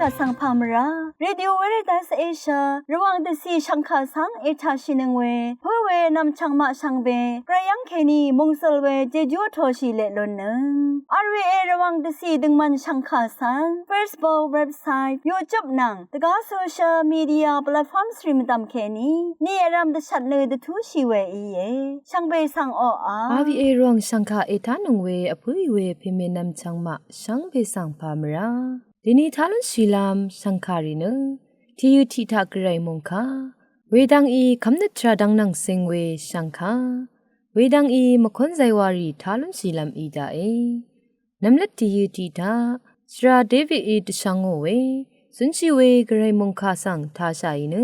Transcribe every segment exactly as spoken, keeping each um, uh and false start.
Vsvng pà mvrá Radio Veritas Asia Rvwàng dvcì shvngkà svng ètàshìnøng we pǿ we nv̀mchv̀ng maq shvngbe gvray yv́ng kèní mòngsøl we jejú vtōshì leq lunnøng. R V A Rvwàng dvcì døngmvn shvngkà svng Facebook, website, YouTube nvng dvgá social media platforms rì mvdv̀m kèní ni vrv̄m dvshvt nø dvtúshì we íe. Shvngbe svng oqà R V A Rvwàng shvngkà ètánøng we vpǿì we pèmè nv̀mchv̀ng maq shvngbe svng pà mvrá dèni tá lúnshìlv́m shv̀ngkàrì nø tìyø tiq taq gvray mòngkà wedvng í kv́mnøt tvrà dvng nvng sing we shv̀ngkà wedvng í mvkónzay warì tá lúnshìlv́m í daqe. Nvmlvt tìyø tiq taq shvra Davidí dvshvngò we zønshì we gvray mòngkà svng tāshàì nø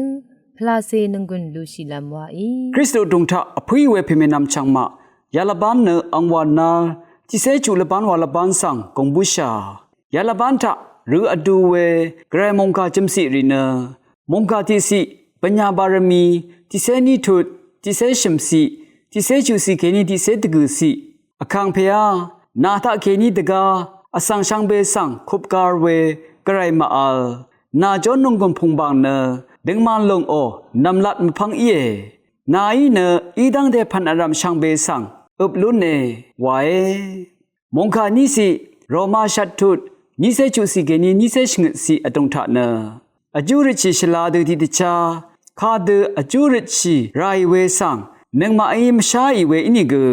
pvlacè nònggùn lushìlv́m waí. Kristu tùng taq vpǿì we pèmè nv̀mchv̀ng maq yalvbán nø angwà nal tiqcé chuq lvbán wa lvbán svng gùng bǿshà. Yalvbán taq rø vdu we gvray mòngkà jø̀mciq rì nø mòngkà tiqciq bvnya barami tiqcé ní tut tiqcé shø̀mciq tiqcé chuqciq kèní tiqcé dvgø̀ciq vkàngpèá nà taq kèní dvgá vsvng shvngbe svng kupgar we gvray màvl nà jón nònggùn pùngbàng nø døngman lòngò nv̀mlat mvpv́ng íe. Nàí nø í dv́ngte pv̀n vrv̀m shvngbe svng øp lúne wae. Mòngkà níciq Roma shvt tut nícé chuqciq kèní nícé shvngøtciq vdùng taq nø vjú røtshì shvla dø tiqdvchá kadø vjú røtshì ràì we svng nøngmaqí mvsháì we ínìgø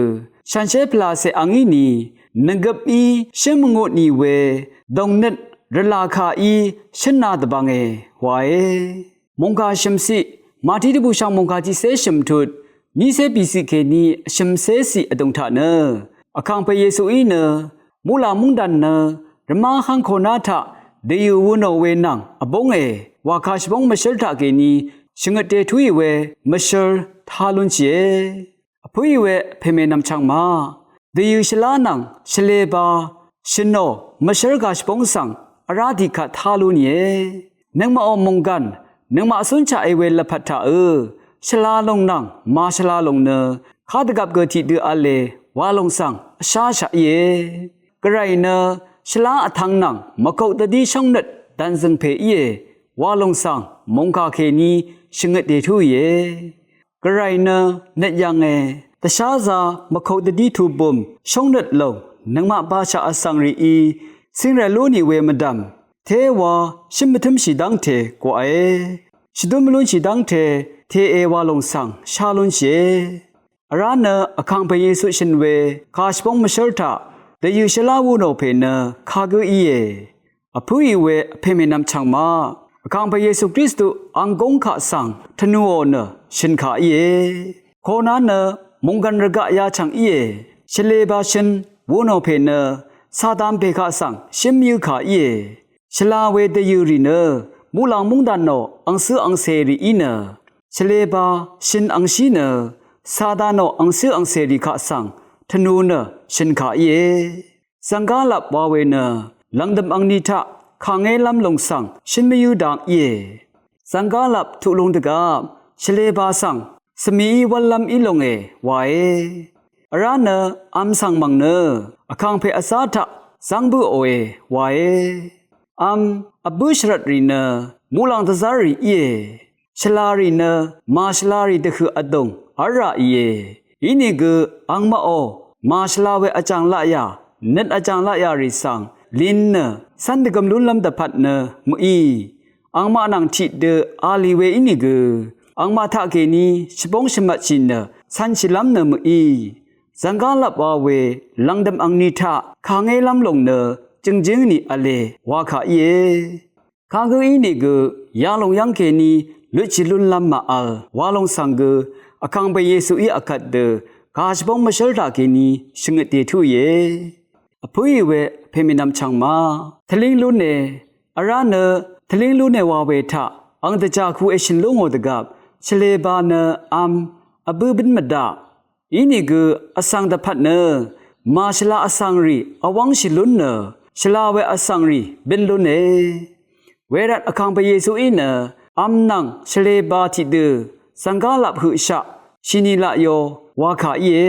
shànshér pvlacè angí ni nvgøp í shǿn mvngut nì we dòngnøt rvlà kàí shǿn na dvbvnge wae. Mòngkà shø̀mciq Màtí dvbùshv̀ng mòngkà tiqcé shø̀m tut nícé bìciq kèní shø̀mcéciq vdùng taq nø vkàngpè Yesuí nø muqlàng múngdàn nø rvmá hv́ng koná taq dvyø̀ wunò we nvng vbúnge wà kà shvbóng mvshǿl taq kèní shvngøt dètúì we mvshǿl tá lúnshìe. Vpǿì we pèmè nv̀mchv̀ng maq dvyø̀ shvlá nvng shvleba shø̀nò mvshǿl kà shvbóng svng vrá tiqkvt tá lú nìe. Nøngmaqò mònggàn nøngmaq cúnshaqe we lvpat taqø shvla lòng nvng màshvla lòng nø kadvgvp gø tiqdø v̄le wa lòng svng vsháshaq íe. Gvray nø shvlá vtvng nvng mvkok dvdí shóngnøt dv̀nzø̀ng pè íe wa lòng svng mòngkà kèní shvngøt dètúìe. Gvray nø nøt yv̀nge dvsházā mvkok dvdí tubøm shóngnøt lòng nøngmaq bashaq vsvng rìí cíngrvl lú nì we mvdv̀m téwa shǿn mvtǿmshì dv́ngte gwaqe. Shvdún mvlúnshì dv́ngte tee wa lòng svng shá lúnshìe. Vrá nø vkàngpè Yesu shø̀n we kà shvbóng mvshǿl taq dvyø̀ shvlá wunò pè nø kagǿ íe. Vpǿì we vpèmè nv̀mchv̀ng maq vkàngpè Yesu Kristu ang góng kaq svng tvnùò nø shø̀n kà íe. Koná nø mònggàn rvgaq yachv̀ng íe. Shvleba shøn wunò pè nø Satan pè kaq svng shǿn mvyǿ kà íe. Shvla we dvyø̀ rì nø muqlàng múngdànò angcǿ angcèrì í nø shvleba shøn angshí nø Satanò angcǿ angcèrì kaq svng tvnu nø shø̀n kà íe. Zv̀nggalap wa we nø lv̀ngdø̀m angni taq kàngélv́m lùng svng shǿn mvyǿ dang íe. Zv̀nggalap tuq lung dvgvp shvleba svng svmìí wv́llv́m í lúnge wae. Vrá nø vm svng mv̀ng nø vkàngpè vzá taq zv́ng bǿòe wae. Vm vbǿ shvrvtrì nø muqlàng dvzv́rrì íe. Shvlarì nø màshvlarì dvhø̀ vdùng v́lrà ìe. Inìgø angmaqò màshvla we vjàng laqyà nøt vjàng laqyà rì svng lin nø cv́n dvgøm lúnlv́m dvpvt nø mø̀í. Angmaq nvng tiqdø a lì we ínìgø angmaq taqkèní shvbóng shvmvtshì nø cv̄nshìlv́m nø mø̀í. Zv̀nggalap wa we lv̀ngdø̀m angni taq kàngélv́m lòng nø jø̀ngjǿng nì v̄le wa kà íe. Kagǿ ínìgø yalòng yv́ngkèní lutshì lúnlv́m màvl wa lòng svng gø vkàngpè Yesuí akvt dø kà shvbóng mvshǿl taqkèní shvngøt dètúìe. Vpǿì we pèmìnvm chv̀ng ma tvlíng lúne vrá nø tvlíng lúne wa we taq ang dvjà ku èshø̀n lú ngò dvgvp shvleba nø vm vbǿ bǿn mvdaq. Inìgø vsvng dvpvt nø màshvla vsvngrì vwv́ngshì lún nø shvla we vsvngrì bǿn lúne. Wervt vkàngpè Yesuí nø vm nvng shvleba tiqdø zv̀nggalap høqshaq shini laqyo wa kà íe.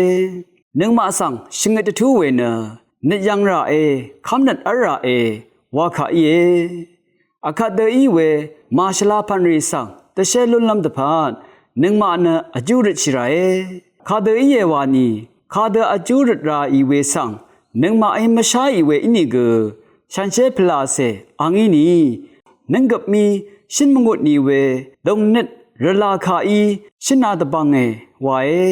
Nøngmaq svng shvngøt dvtú we nø nøt yv̀ng ràe, kv́mnøt v́lràe wa kà íe. Vkvt dø í we màshvla pv̀nrì svng dvshé lúnlv́m dvpvt nøngmaq nø vjú røtshì ràe. Kadø íe wani, kadø vjú røt ràì we svng nøngmaqí mvsháì we ínìgø shànshér pvlàcè a ngí ni. Nǿnggøp mí shǿn mvngut nì we lòngnøt rvlà kàí shǿna dvbvnge wae.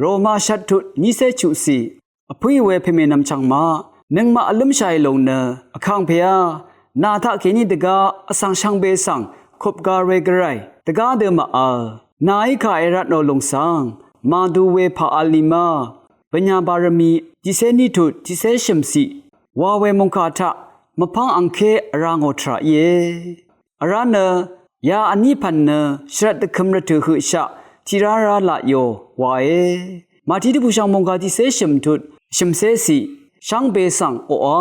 Roma shvttut nícé chuqciq. Vpǿì we pèmènvm chv̀ngmaq nøngmaq vlǿmshàì lòng nø, vkàngpèá nà taqkèní dvgá vsvng shvngbe svng kupgar we gvray dvgá dø màvl. Nàí kà èratnò lòng svng màdu we pà v̄l ni ma. Bvnya barvmi tiqcé ní tut tiqcé shø̀mciq wa we mòngkà taq mvpv́ng angké vrá ngò tvrà íe. Vrá nø ya vní pv̀n nø shvrvt dvkøm rvtø̀ høqshaq tiq rárá laq yò wae. Màtí dvbùshv̀ng mòngkà tiqcé shø̀m tut shø̀mcéciq shvngbe svng oqà.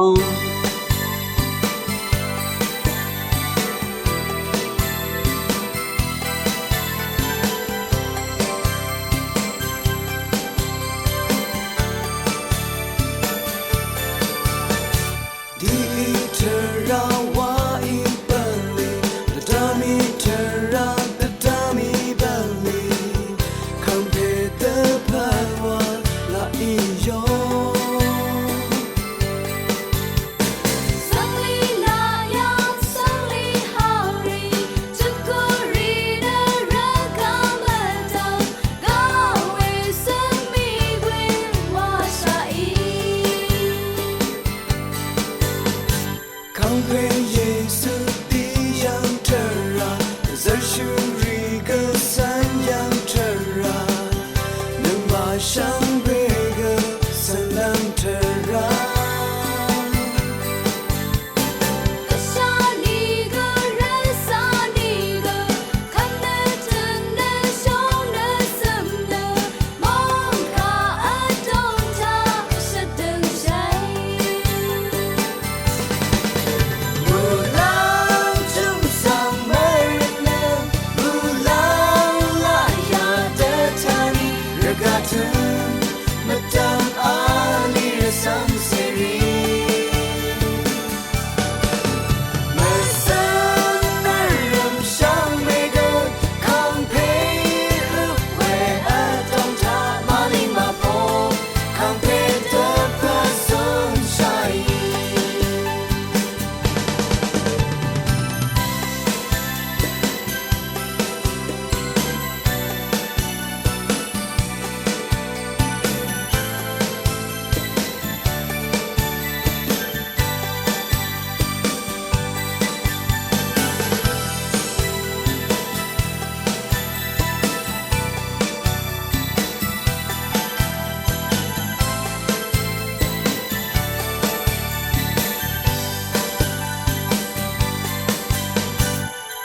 Dì í tvrà wa í bv̀nlì, dvdvm í tvrà dvdvm í bv̀nlì, kàngpè dvpvt wa laq í yò. Svnglì laq yà, svnglì hàrì, tukuri nø rvgvm vdvm, gaq we svng mì we wa shaq í. Kàngpè Yesu dì yv̀ng tvrà, zvrshuri gø svng yv̀ng tvrà, nøngmaq shvngbe gø svng lv̀ng tvrà.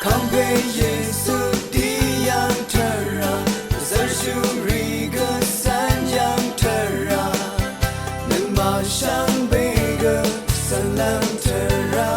Kàngpè Yesu dì yv̀ng tvrà, zvrshuri gø svng yv̀ng tvrà, nøngmaq shvngbe gø svng lv̀ng tvrà.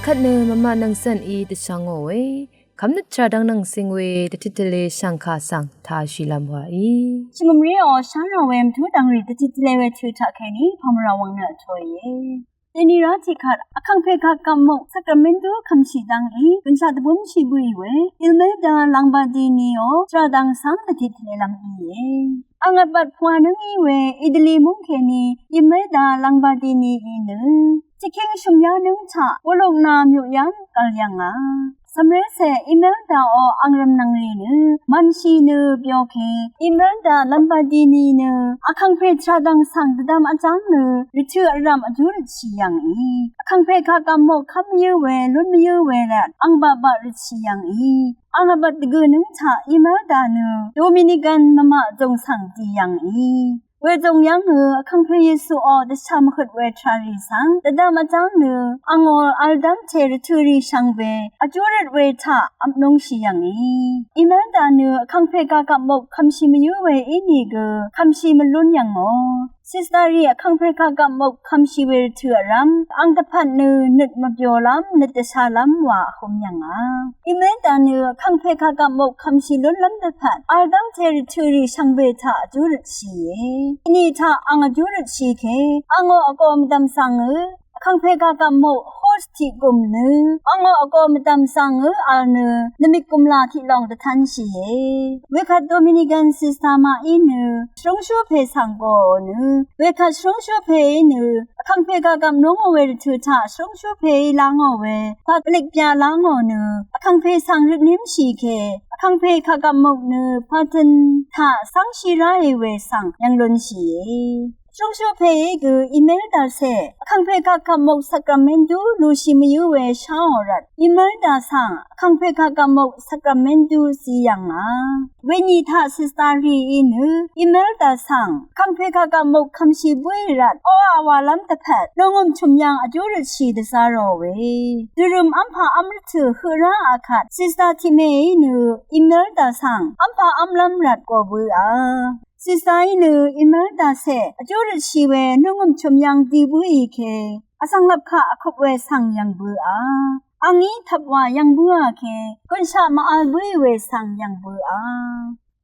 Akvt nø mvmaq nvng cv̀n í dvshvngòe. Kvmnøt tvrà dvng nvng sing we dvtit tvle shvngka svng tashìlvm wàí. Shvngø̀mré ò shá rà we mvtú dvng rì dvtit tvle we tø taq kèní pàmvrà wvng nø vtōìe. Dèni rá tiqkvt vkàngpè kakvp mok Sacramento kvmshì dvngí gønshaq dvbúmshì bǿì we Imelda Lambardini ò tvrà dvng svng dvtit tvlelvm íe. Ang vbat pvwà nǿng í we Italy múng kèní Imelda Lambardini í nø tiqkíng shø̀m yá nǿng taq Bologna myuq yv́ng gv̀l yv̀ngà. Cv̀mrvcè Imelda ò ang rv̀m nvng rì nø mv̀nshì nø byo ke Imelda Lambardini nø vkàngpè tvrà dvng svng dvdvm vjv́ng nø rvtø̀ vrv̀m vjú rvtshì yv̀ngì. Vkàngpè kakvp mok kv́m mvyǿ we lún mvyǿ we rvt ang baqbaq rvtshì yv̀ngì. Ang vbat dvgø̀ nǿng taq Imelda nø Dominican mvmaq zòng svng dì yv̀ngì. Wezòng yv́ng nø vkàngpè Yesu ò dvshà mvhøt we tvrà rì svng dvdvm vjv́ng nø angò vl dv́ngte rvtø̀ rì shvngbe vjú røt we taq vpnúngshì yv̀ngì. Imelda nø vkàngpè kakvp mok kvmshì mvyǿ we ínìgø kvmshì mvlún yv̀ngò. Sister rì vkàngpè kakvp mok kvmshì we rvtø̀ vrv̀m ang dvpvt nø nøt mvbyolv́m nøt dvshàlv́m wa vhøm yv̀ngà. Imelda nø vkàngpè kakvp mok kvmshì lúnlv́m dvpvt vl dv́ngte rvtø̀ rì shvngbe taq vjú røtshìe. Ini taq ang vjú røtshì ke angò vgō mvdv̀m svng ø vkàngpè kakvp mok host tiq gùm nø angò vgō mvdv̀m svng ø vl nø nvmik gùmlà tiq lòng dvtv́nshìe. Wekvt Dominican sister maqí nø shvrúngshú pè svng gòò nø wekvt shvrúngshú pèí nø vkàngpè kakvp nungò we rvtø̀ taq shvrúngshú pèí lángò we pvt vlik bya lángò nø vkàngpè svng røtnímshì ke vkàngpè kakvp mok nø pvtøn taq cv́ngshì ráì we svng yv̀ng lúnshìe. Shúngshú pèí gø Imelda cè vkàngpè kakvp mok Sacramento lushì mvyǿ we sháò rvt Imelda svng vkàngpè kakvp mok Sacramento zí yv̀ngà. Wení taq sister rìí nø Imelda svng vkàngpè kakvp mok kvmshì bǿì rvt oqà wàlv́m dvpvt nungø̀m chø̀m yv̀ng vjú røtshì dvzá ròe. Dvrø̀m v́mpà v́m rvtø̀ høq ráà kvt sister tiqmèí nø Imelda svng v́mpà v́mlv́m rvt gò bǿà. Sister í nø Imelda cè vjú røtshì we nungø̀m chø̀m yv̀ng dì bǿì ke vsvng lvp kaq vkup we svng yv̀ng bǿà. Angí tvp wa yv̀ng bǿà ke gønshaq màvl bǿì we svng yv̀ng bǿà.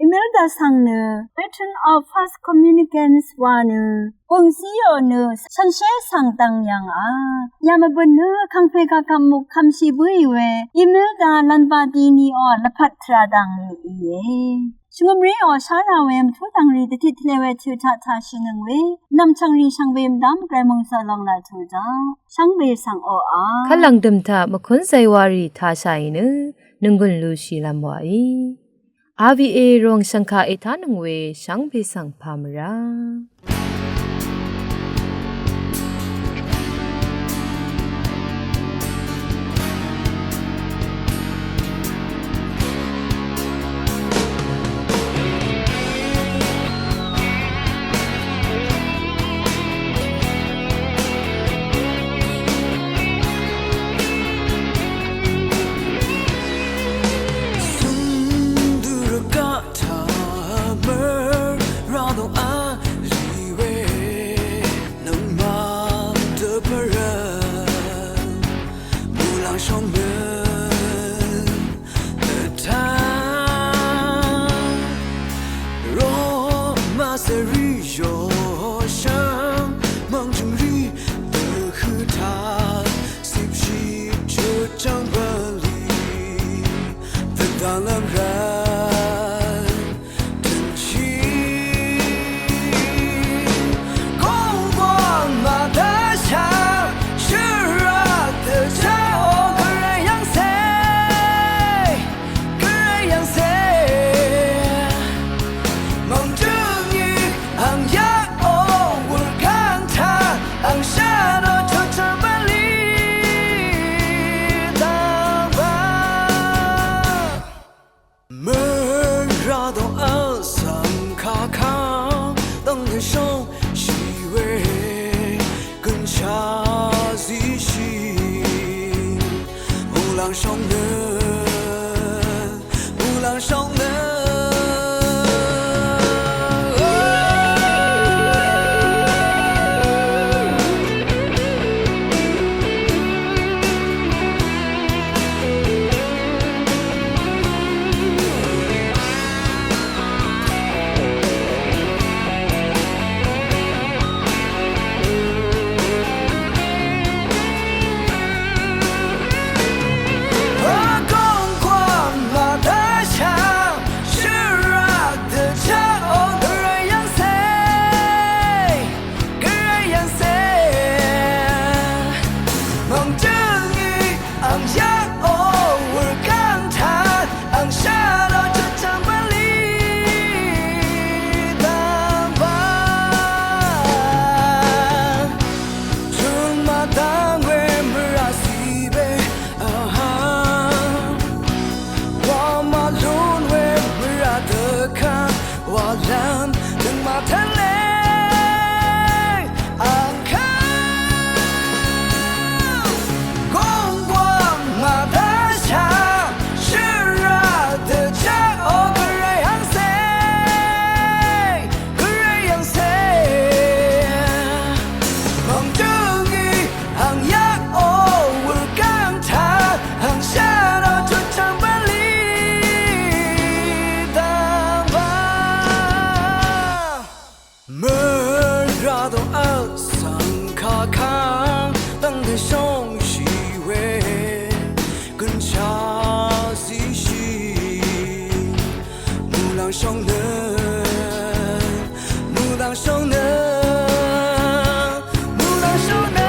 Imelda svng nø Patron of First Communicants wa nø bø̀ng zíò nø shànshér svng dvng yv̀ngà. Yamvbø̀n nø vkàngpè kakvp muk kvmshì bǿì we Imelda Lambardini ò lvpat tvrà dv̀ng rì íe. Shvngø̀mré ò shá rà we mvtú dv̀ng rì dvtit tvle we tø taq tashìnøng we nv̀mchv̀ng rì shvngbe mvdv́m gvray mòngsø lòng laq tø daq shvngbe svng oqà kvt lv̀ngdø̀m taq mvkún zaywà rì tashàì nø nònggùn lushìlv́m wàí. R V A Rong shv̀ngkà ètánøng we shvngbe svng pà mvrá. Sunduraka Thamar Radong a Riwe Nangma Dvpara Mulang Shongmen Dvta Roma Sari Yoshang Mangjung Ri Dvhøta Sipshi Chutang Bali Dvdalam Rai Tánleng angkvng gungwang mvdvshà shvrà dvchaq o gvray angcè, gvray angcè mv̀ngjø̀ngì ang yaq o wurgáng taq ang shvra chutchvng bv̀nlì dv̀ngba. Mø̀rà dø vsvng kàkvng dv́ngte shóngshì we gønshà zíshì. Muqlàng shóngnøng, muqlàng shóngnøng, muqlàng shóngnøng.